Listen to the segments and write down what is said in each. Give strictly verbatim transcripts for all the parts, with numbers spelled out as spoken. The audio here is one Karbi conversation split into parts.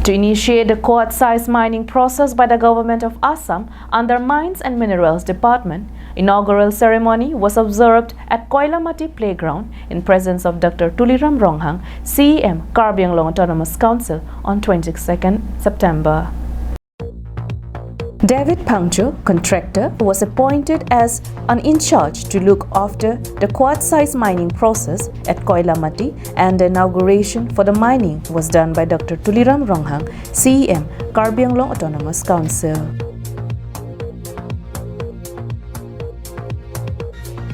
To initiate the quartzite mining process by the Government of Assam under Mines and Minerals Department, inaugural ceremony was observed at Koilamati Playground in presence of Doctor Tuliram Ronghang, C E M Karbi Anglong Autonomous Council, on twenty-second September. David Phangcho, contractor, was appointed as an in-charge to look after the quartzite mining process at Koilamati, and the inauguration for the mining was done by Doctor Tuliram Ronghang, C E M Karbi Anglong Autonomous Council.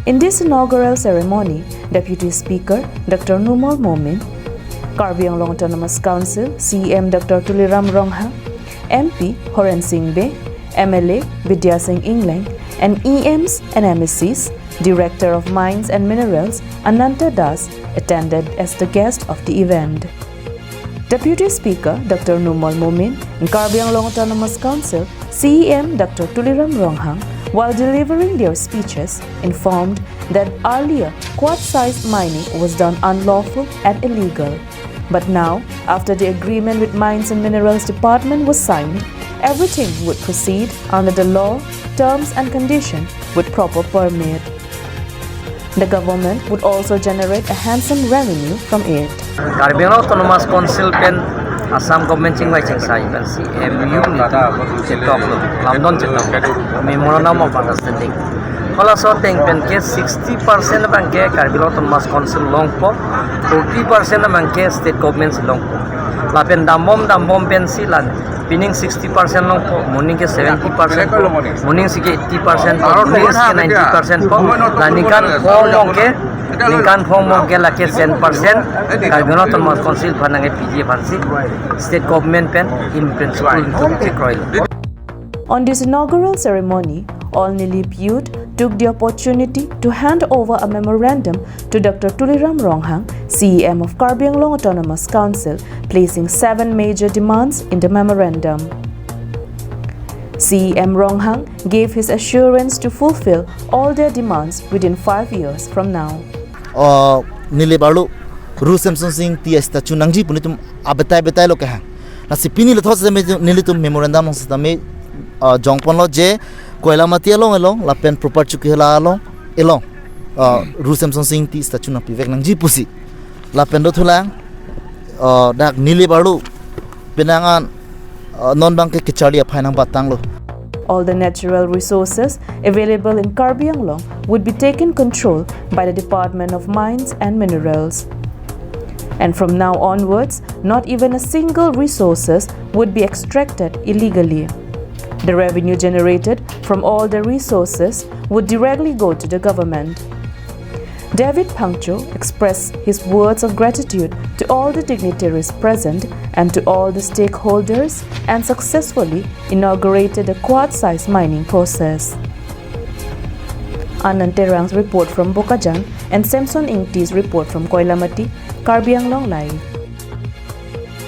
In this inaugural ceremony, Deputy Speaker Doctor Numal Momin, Karbi Anglong Autonomous Council C E M Doctor Tuliram Ronghang, M P Horen Sing Bey, M L A Bidya Sing Engleng, and E Ms and M A Cs, Director of Mines and Minerals Ananta Das attended as the guest of the event. Deputy Speaker Doctor Numal Momin and Karbi Anglong Autonomous Council C E M Doctor Tuliram Ronghang, while delivering their speeches, informed that earlier quartzite mining was done unlawful and illegal. But now, after the agreement with Mines and Minerals Department was signed, everything would proceed under the law, terms and condition with proper permit. The government would also generate a handsome revenue from it. Karbi Anglong Autonomous Council pen Assam government chingvai chingsai pen si M U ni chetok lo, lamdon chetok, Memorandum of Understanding. Halaso ateng pen ke sixty percent abang ke Karbi Anglong Autonomous Council longpo, forty percent abang ke state government si longpo. Lapen dambom dambom pensi la pining sixty percent longpo, moning ke seventy percent po, moning si ke eighty percent po, moning si ke ninety percent po. La ningkan phongo abang ke, ningkan phongo abang ke lake ten percent Karbi Anglong Autonomous Council aphan nangkepiji aphansi state government pen in principle itum chekroilo. On this inaugural ceremony, all Nilip youth took the opportunity to hand over a memorandum to Doctor Tuliram Ronghang, C E M of Karbi Anglong Autonomous Council, placing seven major demands in the memorandum. C E M Ronghang gave his assurance to fulfill all their demands within five years from now. Uh, Nilip arlo Ru Semsonsing Ingti a-statue nangji pu nelitum abetai betai lo kehang. Lasi pini lethot setame nelitum memorandum along setame, uh, jongponlo je Koilamati along along lapen proper Chokihola along along, uh, Ru Semsonsing Ingti statue nangpivek nangji pusi. Lapen dothulang, uh, dak Nilip arlo penang an, uh, non abang ke kecharli aphai nangbatanglo. All the natural resources available in Karbi Anglong would be taken control by the Department of Mines and Minerals. And from now onwards, not even a single resources would be extracted illegally. The revenue generated from all the resources would directly go to the government. David Phangcho expressed his words of gratitude to all the dignitaries present and to all the stakeholders and successfully inaugurated the quartzite mining process. Anand Terang's report from Bokajan and Samson Ingti's report from Koilamati, Karbi Anglong Live.